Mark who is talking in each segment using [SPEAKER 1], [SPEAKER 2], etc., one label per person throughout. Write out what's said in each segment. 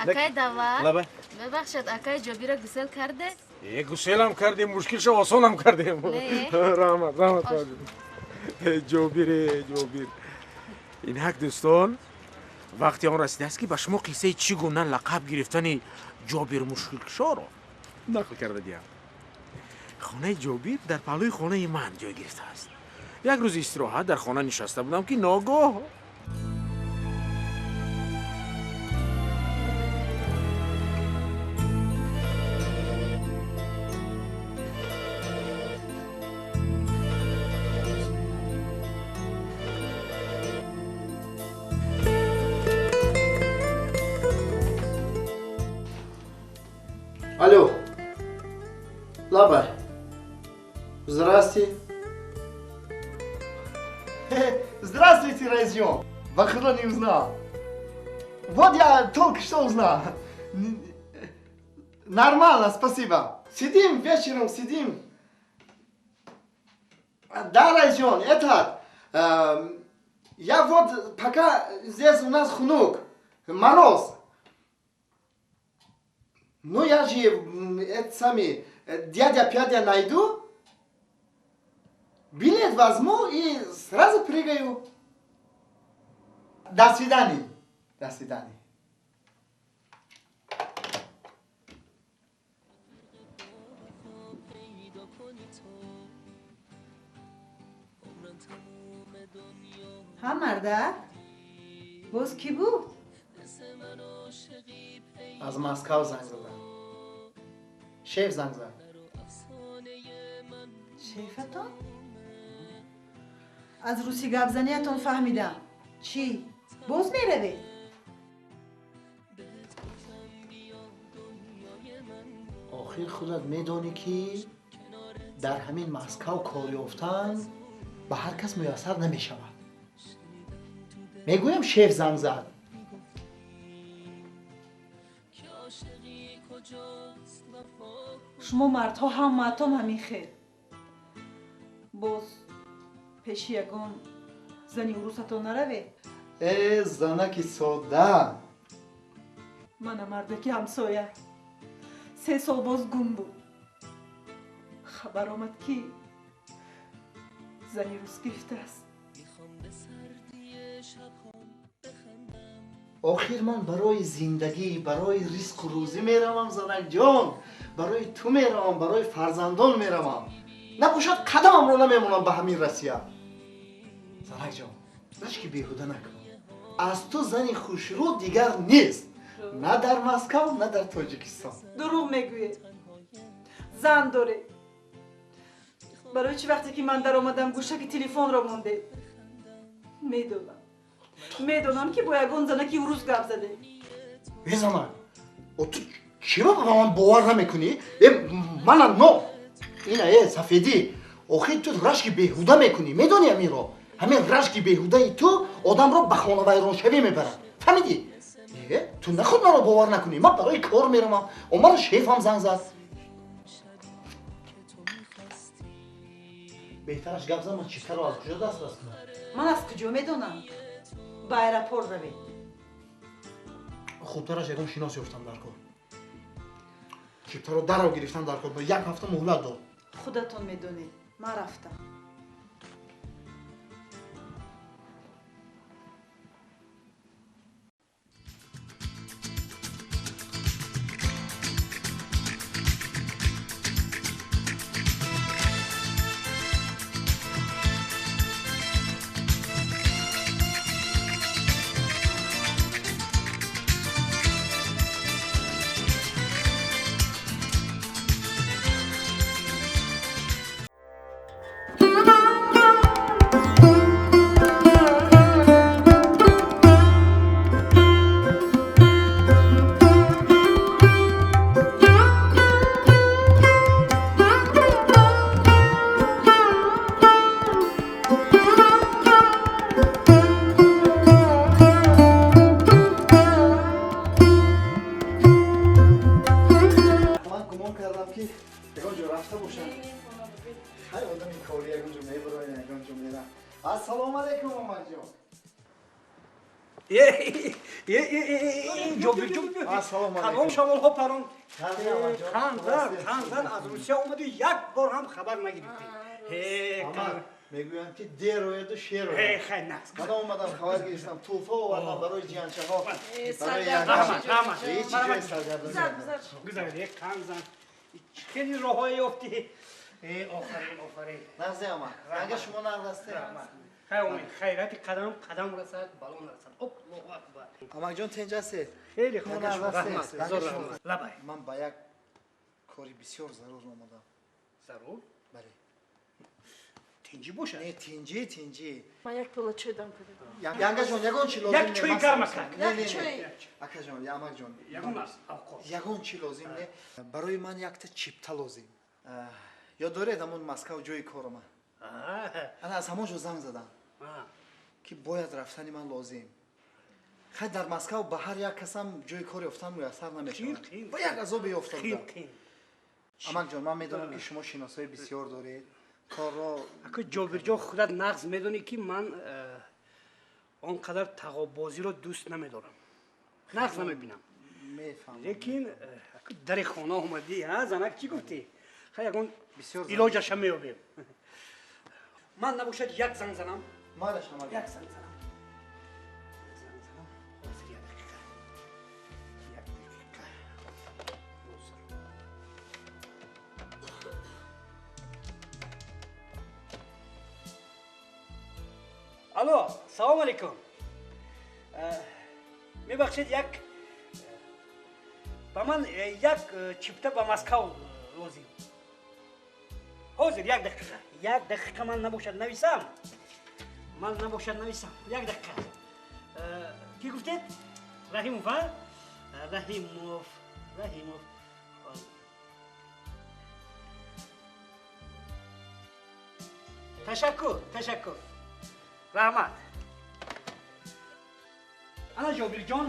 [SPEAKER 1] Акай Давлат.
[SPEAKER 2] Лаба.
[SPEAKER 1] Бебахшед, акай Ҷобира гусел карде?
[SPEAKER 2] Э, гуселам кардем, мушкилшо осонам кардем. Раҳмат, раҳмат. Ҷобир, Ҷобир. Инак дӯстон, вақти он расидааст, ки ба шумо қиссаи чӣ гуна лақаб гирифтани Ҷобир мушкилкушоро нақл карда диҳам. Хонаи Ҷобир дар паҳлӯи хонаи ман ҷой гирифтааст. Як рӯзи истироҳат дар хона нишаста будам, ки ногоҳ
[SPEAKER 3] Алло, Лабай, здрасте. Здравствуйте, Разъем. Вахро не узнал. Вот я только что узнал. Нормально, спасибо. Сидим вечером, сидим. Да, Разъем, этот, я вот пока здесь у нас хнук, мороз. Ну, я же, это сами, дядя-пядя найду, билет возьму и сразу прыгаю. До свидания. До свидания.
[SPEAKER 4] Ҳа, мардак, боз кӣ буд?
[SPEAKER 3] Аз Москва занг задам. Шеф занг зад.
[SPEAKER 4] Шефатон? Аз русӣ гапзаниятон фаҳмидам. Чӣ, боз меравед?
[SPEAKER 3] Охир худат медонӣ, ки дар ҳамин Москав кор ёфтан ба ҳар кас муяссар намешавад. Мегӯям, шеф занг зад.
[SPEAKER 4] Шумо мардҳо ҳамаатон ҳамин хел. Боз пеши ягон зани урусатон наравед.
[SPEAKER 3] Э, занаки содда.
[SPEAKER 4] Мана мардаки ҳамсоя 3 сол боз гум буд. Хабар омад, ки зани рус гирифтааст.
[SPEAKER 3] Охир ман барои зиндагӣ, барои ризқу рӯзӣ меравам, занакҷон. Барои ту меравам, барои фарзандон меравам. Набошад, қадамамро намемонам ба ҳамин Россия. Занакҷон, рашки беҳуда накун. Аз ту зани хушрӯ дигар нест, на дар Москав, на дар Тоҷикистон.
[SPEAKER 4] Дурӯғ мегӯед. Зан доред. Барои чӣ вақте ки ман даромадам, гӯшаки телефонро мондед? Медонам, медонам, ки бо ягон занаки урус гап задед.
[SPEAKER 3] Э, занак, ту чиро ба ман бовар намекунӣ? Э, мана но ина, э, сафедӣ. Охир ту рашки беҳуда мекунӣ, медонӣ ҳаминро? Ҳамин рашки беҳудаи ту одамро ба хонавайроншавӣ мебарад, фаҳмидӣ? Э, ту нахуд маро бовар накунӣ. Ман барои кор меравам. Омаро шефам занг зад. Беҳтараш гап зан, ман чиптаро аз куҷо дастрас кунам?
[SPEAKER 4] Ман аз куҷо медонам? Ба аэропорт равед.
[SPEAKER 3] Хубтараш ягон шинос ёфтам дар кор. Чиптаро дарро гирифтам дар кор, як ҳафта муҳлат дод.
[SPEAKER 4] Худатон медонед. Ман рафтам.
[SPEAKER 3] Ман гумон кардам, ки ягон ҷо рафта бошам. Хай, одами кори ягон ҷо мебароян, ягон ҷо мерам. Ассалому алайкум, омадҷон.
[SPEAKER 5] Ҷобирҷон, калон шаволҳо парон. Қанзан аз Русия омади, як бор ҳам хабар нагирифтӣ.
[SPEAKER 3] Мегӯянд ки дер ояду шер ояд. Ман омадам, хабар гирифтам, тӯҳфа овардам барои ҷиянчаҳо. Ҳеҷ ҷои саргардонӣ.
[SPEAKER 5] Гузар, қанзан. Хеле роҳҳое ёфтӣ. Офарин, офарин.
[SPEAKER 3] Нағзе ама. Ранга шумо нағз ҳастед.
[SPEAKER 5] Хайрати қадам қадам расад, бало нарасад. Аллоҳу акбар.
[SPEAKER 3] Амакҷон, тинҷ ҳастед?
[SPEAKER 5] Хеле хуб. Раҳмат. Лабай.
[SPEAKER 3] Ман ба як кори бисёр зарур омадам.
[SPEAKER 5] Зарур?
[SPEAKER 3] Бале.
[SPEAKER 5] Тинҷӣ бошад?
[SPEAKER 3] Не, тинҷӣ, тинҷӣ.
[SPEAKER 4] Ман як пиёла чой дам кардам.
[SPEAKER 3] Янгаҷон, ягон чи лозим
[SPEAKER 5] не? Як чойи гарм аст.
[SPEAKER 3] Не, не, не. Акаҷон, амакҷон.
[SPEAKER 5] Ягон аст авқот.
[SPEAKER 3] Ягон чи лозим не. Барои ман якта чипта лозим. Ёд доред ҳамон Москав ҷои корома? Ана аз ҳамон ҷо занг задам, ки бояд рафтани ман лозим. Хай, дар Москав ба ҳар як касам ҷои кор ёфтан муяссар намешавад. Ба як азобе ёфта будам. Амакҷон, ман медонам, ки шумо шиносои бисёр доред. Корро
[SPEAKER 5] ака Ҷобирҷон, худат нағз медонӣ, ки ман он қадар тағоббозиро дӯст намедорам, нағз намебинам.
[SPEAKER 3] Мефаҳмам.
[SPEAKER 5] Лекин дари хона омадӣ, занак, чӣ гуфтӣ? Хай, ягон илоҷаша меёбем. Ман набошад як занг занам.
[SPEAKER 3] Малаш, амак.
[SPEAKER 5] Як занг занам. Ҳозир, як дақиқа. Як дақиқа. Алло, салом алейкум. Мебахшед, як ба ман як чипта ба Москав лозим. Ҳозир, як дақиқа. Як дақиқа, ман набошад нависам. Ман набошад нависам. Як дақиқа. Кӣ гуфтед? Раҳимов, а? Раҳимов, Раҳимов. Ташаккур, ташаккур. Раҳмат. Ана Ҷобирҷон,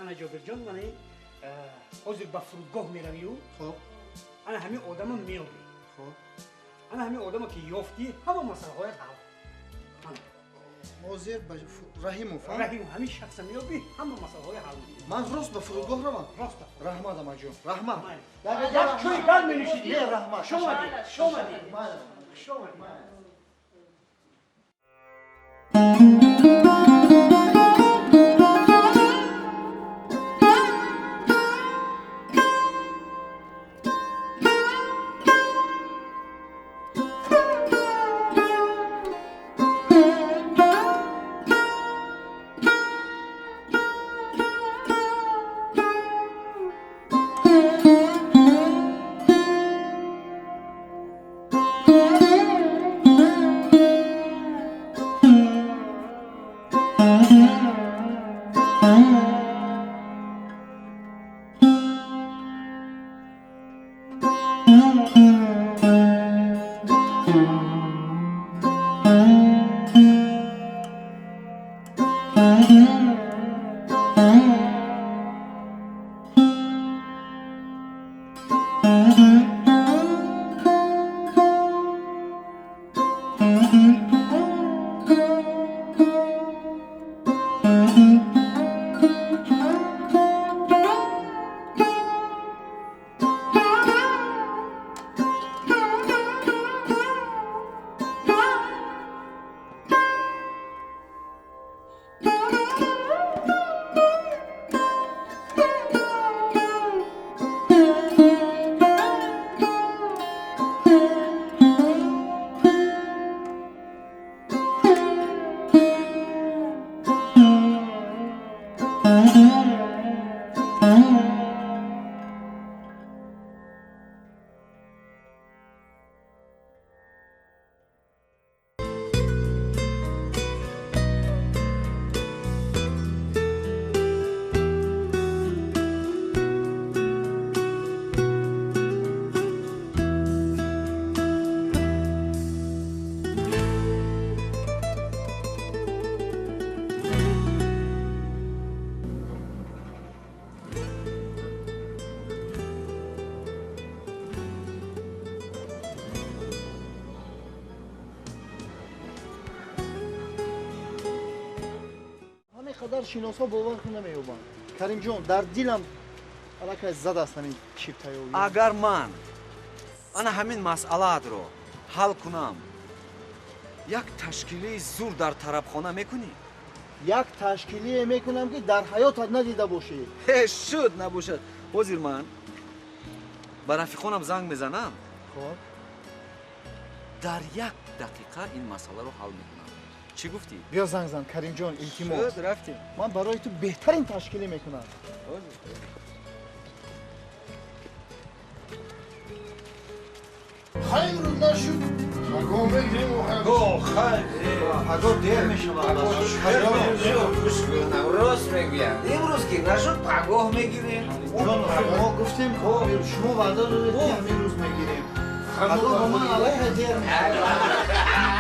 [SPEAKER 5] ана Ҷобирҷон, мана ҳозир ба фурудгоҳ меравию.
[SPEAKER 3] Хуб.
[SPEAKER 5] Ана ҳамин одама меёбӣ.
[SPEAKER 3] Хуб.
[SPEAKER 5] Ана ҳамин одама ки ёфтӣ, ҳама масъалаҳоят ҳал.
[SPEAKER 3] Ҳозир ба Раҳимов,
[SPEAKER 5] Раҳимов, ҳамин шахса меёбӣ, ҳама масъалаҳоя ҳал мекунӣ.
[SPEAKER 3] Ман рост ба фурудгоҳ равам?
[SPEAKER 5] Рост ба.
[SPEAKER 3] Раҳмат, амакҷон, раҳмат.
[SPEAKER 5] Як чойи гарм менӯшидӣ?
[SPEAKER 3] Не, раҳмат.
[SPEAKER 5] Хуш омадӣ, хуш омадӣ. Хуш омадӣ.
[SPEAKER 3] Қадар шиносҳо бовар кун намеёбанд. Каримҷон, дар дилам аллакай задааст ҳамин чиптаёвӣ.
[SPEAKER 6] Агар ман ана ҳамин масъалаатро ҳал кунам, як ташкилии зур дар тарабхона мекунӣ?
[SPEAKER 3] Як ташкилие мекунам, ки дар ҳаётат надида бошӣ.
[SPEAKER 6] Ҳе, шуд набошад. Ҳозир ман ба рафиқонам занг мезанам.
[SPEAKER 3] Хоб.
[SPEAKER 6] Дар як дақиқа ин масъаларо ҳал мекунам. Чӣ гуфтӣ?
[SPEAKER 3] Биё занг зан, Каримҷон, илтимос.
[SPEAKER 6] Шуд, рафтем.
[SPEAKER 3] Ман барои ту беҳтарин ташкилӣ мекунам.
[SPEAKER 7] Хайр нашуд. Пагоҳ мегирем.
[SPEAKER 8] Хайр.
[SPEAKER 3] Пагоҳ дер мешавад.
[SPEAKER 8] Рост мегӯям. Имрӯз ки нашуд, пагоҳ мегирем.
[SPEAKER 3] Мо гуфтем, шумо ваъда додед, ки ҳамин рӯз мегирем. Пагоҳ ба ман алайҳа дер мешавад.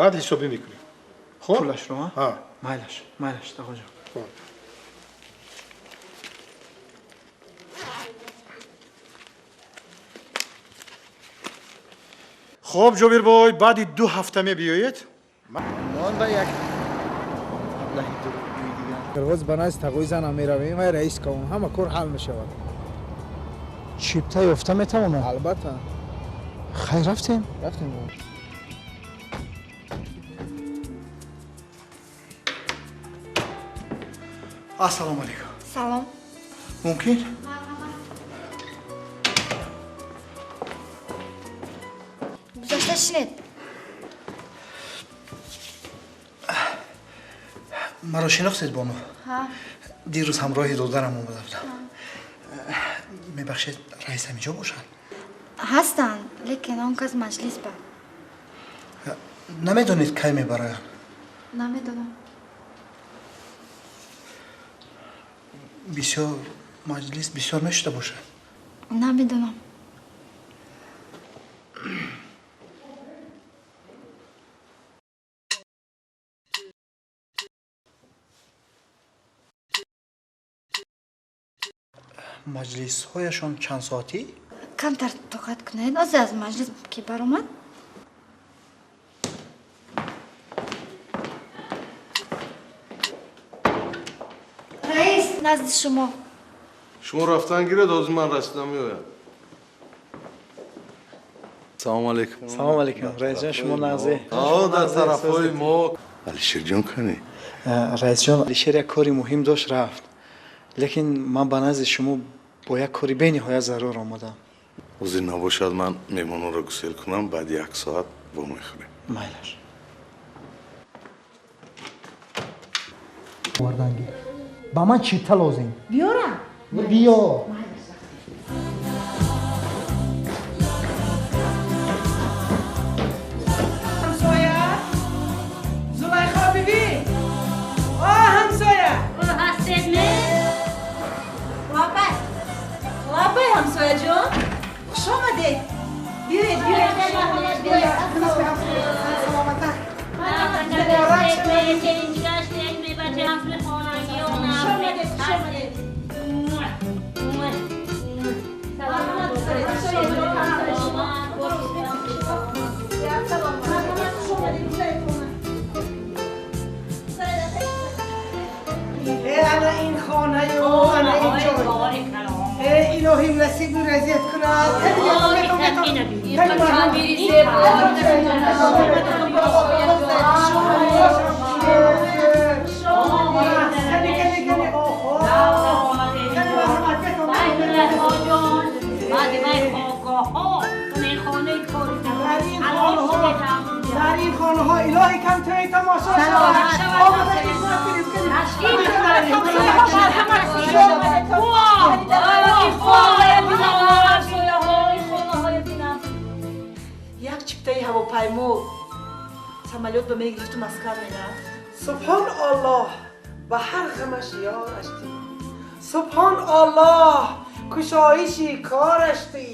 [SPEAKER 7] Баъд ҳисобӣ мекунем. Хоб?
[SPEAKER 9] Пулашро, ҳа? Майлаш, майлаш, тағоҷон.
[SPEAKER 7] Хоб, Ҷобирбой, баъди 2 ҳафта мебиёед?
[SPEAKER 3] Ман ба як аблаҳи дурӯғгӯи дигар.
[SPEAKER 9] Ҳозир ба назди тағои занам меравем, вай раис кавон, ҳама кор ҳал мешавад.
[SPEAKER 3] Чипта ёфта метавонам?
[SPEAKER 9] Албатта.
[SPEAKER 3] Хайр, рафтем.
[SPEAKER 9] Рафтем.
[SPEAKER 3] Ассалому алайкум.
[SPEAKER 10] Салом.
[SPEAKER 3] Мумкин?
[SPEAKER 10] Гузашта шинед.
[SPEAKER 3] Маро шинохтед, бону?
[SPEAKER 10] Ҳа.
[SPEAKER 3] Дирӯз ҳамроҳи додарам омада будам. Мебахшед, раис ҳаминҷо бошанд?
[SPEAKER 10] Ҳастанд, лекин он кас маҷлис ба.
[SPEAKER 3] Намедонед кай мебароянд?
[SPEAKER 10] Намедонам.
[SPEAKER 3] Бисёр маҷлис бисёр мешуда бошад?
[SPEAKER 10] Намедонам.
[SPEAKER 3] Маҷлисҳояшон чанд соатӣ?
[SPEAKER 10] Камтар тоқат кунед. Ҳозир аз маҷлис ки баромад. Назди шумо.
[SPEAKER 11] Шумо рафтан гиред, ҳозир ман расидам меоям. Салом алейкум.
[SPEAKER 9] Салом алейкум. Раисҷон, шумо нағзе?
[SPEAKER 11] О, дар тарафҳои мо. Алишерҷон кани?
[SPEAKER 9] Раисҷон, Алишер як кори муҳим дошт, рафт. Лекин ман ба назди шумо бо як кори бениҳоят зарур омадам.
[SPEAKER 11] Ҳозир набошад, ман меҳмононро гусел кунам, баъди як соат вомехӯрем.
[SPEAKER 9] Майлаш. Оварданги. Ба ман чипта лозим.
[SPEAKER 4] Биёрам?
[SPEAKER 3] Биё.
[SPEAKER 12] Ҳамсоя? Зулайхо биби? О, ҳамсоя!
[SPEAKER 1] Ҳастед ме?
[SPEAKER 4] Лабай. Лабай, ҳамсояҷон. Хуш омадед. Биёед, биёед.
[SPEAKER 12] Саломата. Ана ин хонаю, ана ин ҷой. Илоҳим насибу разият кунад. Дар ин хонаҳо илоҳи кам тои тамошо шавад.
[SPEAKER 4] Як чиптаи ҳавопаймо самолёт ба мегирифту Москва мерафт.
[SPEAKER 12] Субҳон Аллоҳ, ба ҳар ғамаш ёраш тӣ. Субҳон Аллоҳ, кушоиши кораш тӣ.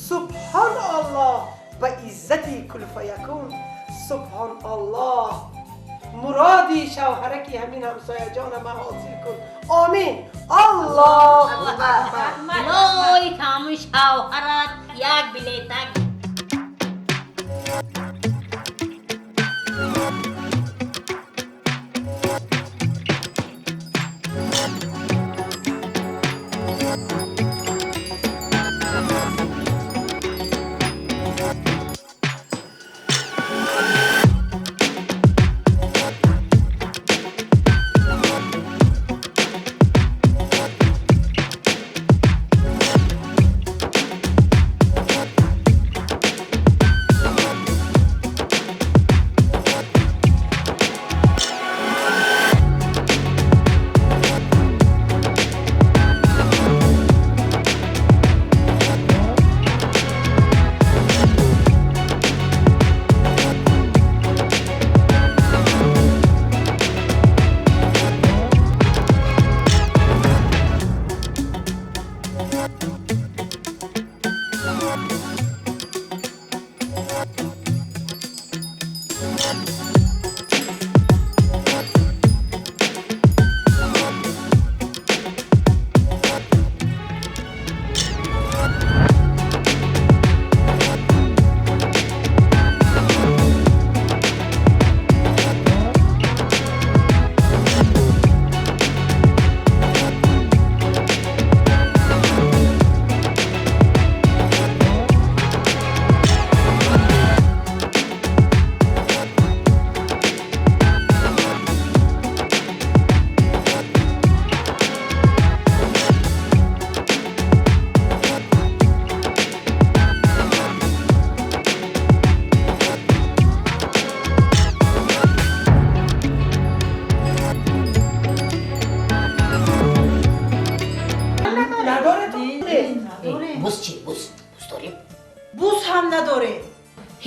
[SPEAKER 12] Субҳон Аллоҳ, ба иззати кулфаякун. Субҳон Аллоҳ, муроди шавҳараки ҳамин ҳамсояҷонама ҳосил кун. Омин. Аллоҳу акбар.
[SPEAKER 1] Илоҳи тамоми шавҳарат як билетак.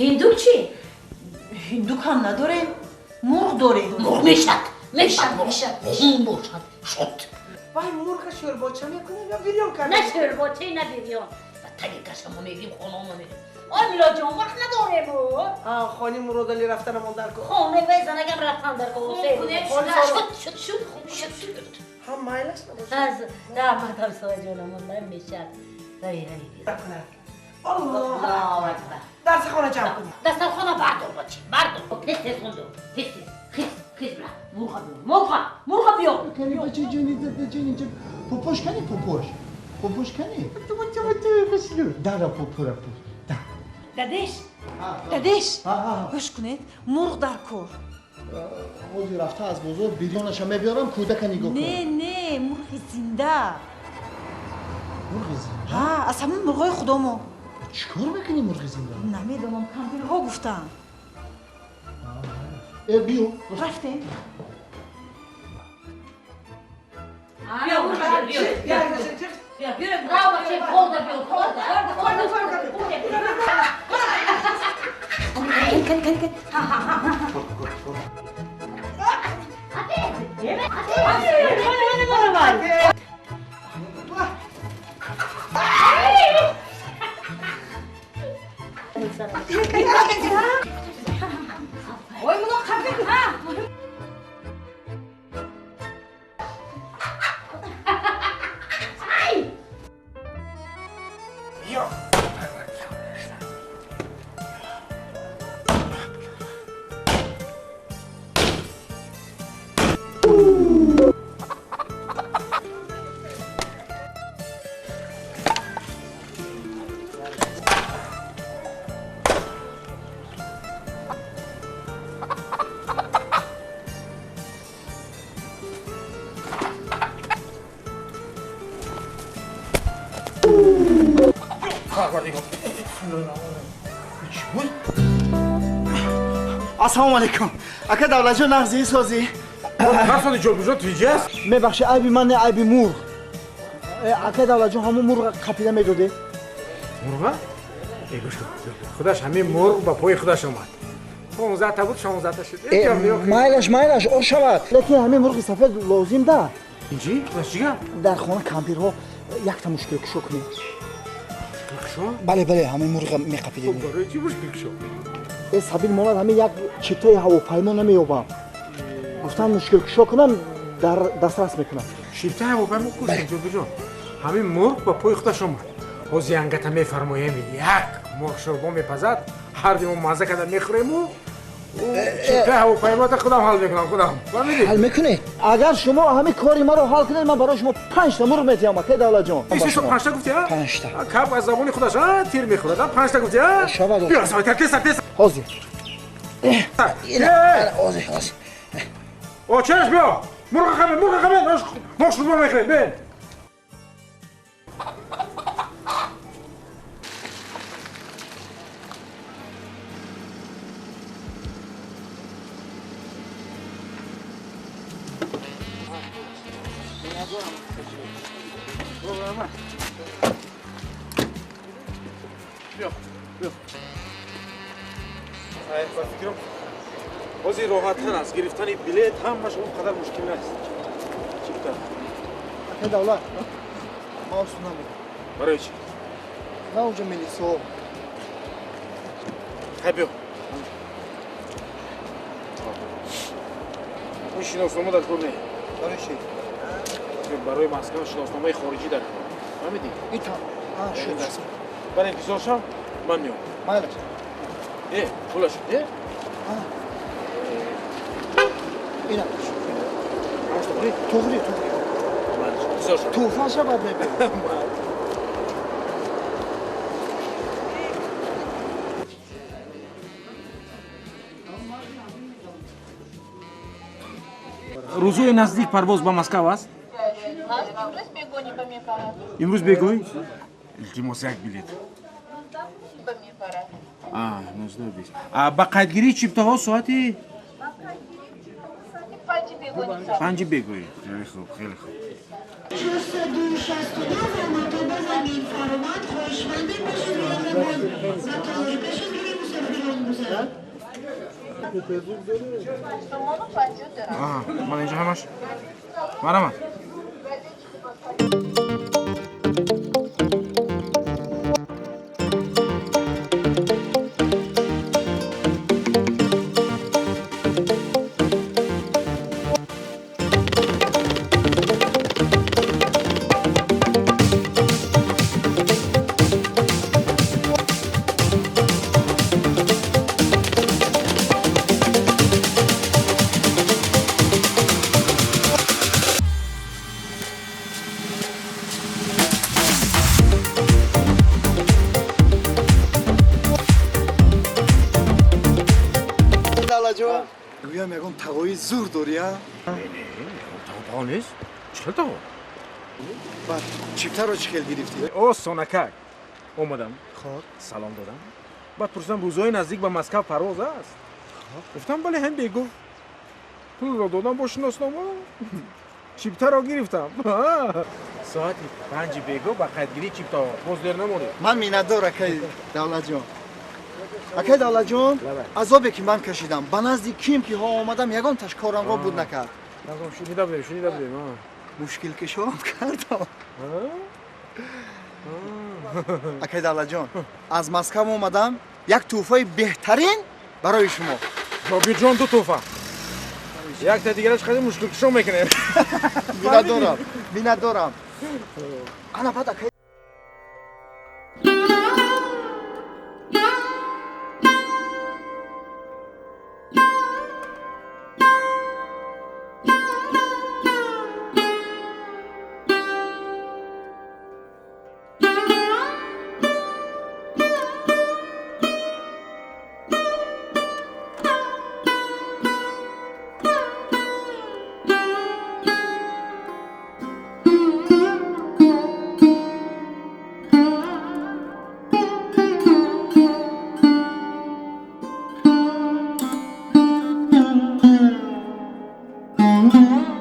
[SPEAKER 1] Ҳиндук чӣ?
[SPEAKER 4] Ҳиндук ҳам надорем, мурғ дорем.
[SPEAKER 5] Мурғ мешад, мешад, мешад. Хун бошад, шуд.
[SPEAKER 12] Вай мурға шӯрбоча мекунем ё бирён кардем?
[SPEAKER 1] На шӯрбоча, на бирён. Ба таги кашамо мегирим, хонамо мерем. Ой, Милодҷон, вақт надорем.
[SPEAKER 12] Хони Муродалӣ рафтанамон дар кор.
[SPEAKER 1] Хонаи вай занагам рафтан дар кор. Шуд, шуд, шуд, шуд, шуд.
[SPEAKER 12] Ҳам майлаш набошад.
[SPEAKER 1] Аз раҳмат ҳамсояҷонам, валлоҳи мешад. Рави, рави.
[SPEAKER 12] Аллоҳу
[SPEAKER 1] акбар.
[SPEAKER 12] Дастархона ҷамъ кунем.
[SPEAKER 1] Дастархона бардор бачи, бардор. Тез тез хондо. Тез тез. Хез, хез бира. Мурға биё. Мурға, мурға биё.
[SPEAKER 3] Кани бача ҷони, дада ҷони, ҷон. Попош кани, попош. Попош кани. Дара попора пу. Да.
[SPEAKER 4] Дадеш. Дадеш. Гӯш кунед, мурғ дар кор.
[SPEAKER 3] Ҳозир рафта аз бозор бирёнаша мебиёрам, кӯдака нигоҳ кун.
[SPEAKER 4] Не, не, мурғи зинда.
[SPEAKER 3] Мурғи зинда?
[SPEAKER 4] Ҳа, аз ҳамон мурғҳои худомо.
[SPEAKER 3] Чӣ кор мекунӣ мурғи зинда?
[SPEAKER 4] Намедонам, кампирҳо гуфтанд.
[SPEAKER 3] Э, биё.
[SPEAKER 4] Рафтем. Ой, муно қапид, ҳа?
[SPEAKER 3] Ассалому алайкум. Ака Давлатҷон, нағзи созӣ?
[SPEAKER 2] Тарсони ҷобиҷон тиҷи аст?
[SPEAKER 3] Мебахши, айби ман не, айби мурғ. Ака Давлатҷон, ҳамон мурға қапида медодед?
[SPEAKER 2] Мурға? Гӯш кун. Худаш ҳамин мурғ ба пои худаш омад. 15 та буд, 16 та шуд.
[SPEAKER 3] Майлаш, майлаш, ош шавад. Лекин ҳамин мурғи сафед лозим да.
[SPEAKER 2] Инҷи? Худаш чӣ гап?
[SPEAKER 3] Дар хона кампирҳо якта мушкилкушо кунед.
[SPEAKER 2] Мушкилкушо?
[SPEAKER 3] Бале, бале, ҳамин мурға меқапидед.
[SPEAKER 2] Барои чӣ мушкилкушо?
[SPEAKER 3] Э, сабил монад, ҳамин як чиптаи ҳавопаймо намеёбам. Гуфтам мушкилкушо кунам, дар дастрас мекунам.
[SPEAKER 2] Чиптаи ҳавопаймо кушем, ҷобиҷон. Ҳамин мурғ ба пои худаш омад. Ҳозир янгата мефармоем, як мурғ шӯрбо мепазад, ҳар ди мо мазза карда мехӯрему чиптаи ҳавопаймота худам ҳал мекунам, худам. Фаҳмидӣ?
[SPEAKER 3] Ҳал мекунед? Агар шумо ҳамин кори маро ҳал кунед, ман барои шумо 5 та мурғ медиҳам, акай Давлатҷон.
[SPEAKER 2] Ишо 5 та гуфтӣ, а?
[SPEAKER 3] 5 та.
[SPEAKER 2] Каб аз забони худаш, а? Тир мехӯрад, а? 5 та гуфтӣ, а?
[SPEAKER 3] Шавад.
[SPEAKER 2] Биё, савай, тез, тез.
[SPEAKER 3] Ҳозир. Ҳозир, ҳозир.
[SPEAKER 2] О, чараш биё! Мурға қабе, мурға қабе, мурғ шӯрбо мехӯрем, бен. Биё, биё. Ба фикрам, ҳозир роҳаттар аст. Гирифтани билет ҳамаш он қадар мушкил нест. Чипта.
[SPEAKER 3] Ака Давлат, ман осун намедам.
[SPEAKER 2] Барои чӣ?
[SPEAKER 3] На онҷо милисо.
[SPEAKER 2] Хай биё. Ин шиноснома дар кор не.
[SPEAKER 3] Барои чӣ?
[SPEAKER 2] Барои Москва шиносномаи хориҷӣ дар кор. Фаҳмидӣ?
[SPEAKER 3] Итам. Шуд.
[SPEAKER 2] Бар интизор шав, ман меом.
[SPEAKER 3] Майлаш.
[SPEAKER 2] Э, пулаш, э?
[SPEAKER 3] Ина.
[SPEAKER 2] Ҳамаш туғри?
[SPEAKER 3] Туғри, туғри.
[SPEAKER 2] Майлаш, интизор шав.
[SPEAKER 3] Тӯҳфа шавад мебиём.
[SPEAKER 2] Рӯзҳои наздик парвоз ба Москва аст? Имрӯз бегоҳӣ? Илтимос, як билет. Ба қайдгирии чиптаҳо соати 5 бегоҳӣ. Хеле хуб, хеле хуб. Ман инҷо ҳамаш марҳамат.
[SPEAKER 3] Тағои зур дорӣ, а?
[SPEAKER 2] Не, не, тағо нест. Чӣ хел тағо?
[SPEAKER 3] Баъд чиптаро чӣ хел гирифтӣ?
[SPEAKER 2] Осонакак. Омадам.
[SPEAKER 3] Хоб.
[SPEAKER 2] Салом додам. Баъд пурсидам, рӯзҳои наздик ба Москав парвоз аст? Гуфтам, бале, ҳам бегуфт. Пулро додам бо шиноснома. Чиптаро гирифтам. Соати 5 бего ба қайдгирии чиптаҳо. Боз дер намонед.
[SPEAKER 3] Ман миннатдор, акаи Давлатҷон. Акаи Давлатҷон, азобе ки ман кашидам, ба назди ким ки ҳо омадам, ягон ташкорамро буд накард.
[SPEAKER 2] Шунида будем, шунида будем.
[SPEAKER 3] Мушкилкашоам кардам. Акаи Давлатҷон, аз Москав омадам, як тӯҳфаи беҳтарин барои шумо.
[SPEAKER 2] Ҷобирҷон, ду тӯҳфа. Якта дигараш қадим мушкилкушо мекунем.
[SPEAKER 3] Миннатдорам, миннатдорам. Ана баъд акаи
[SPEAKER 13] Mm-hmm.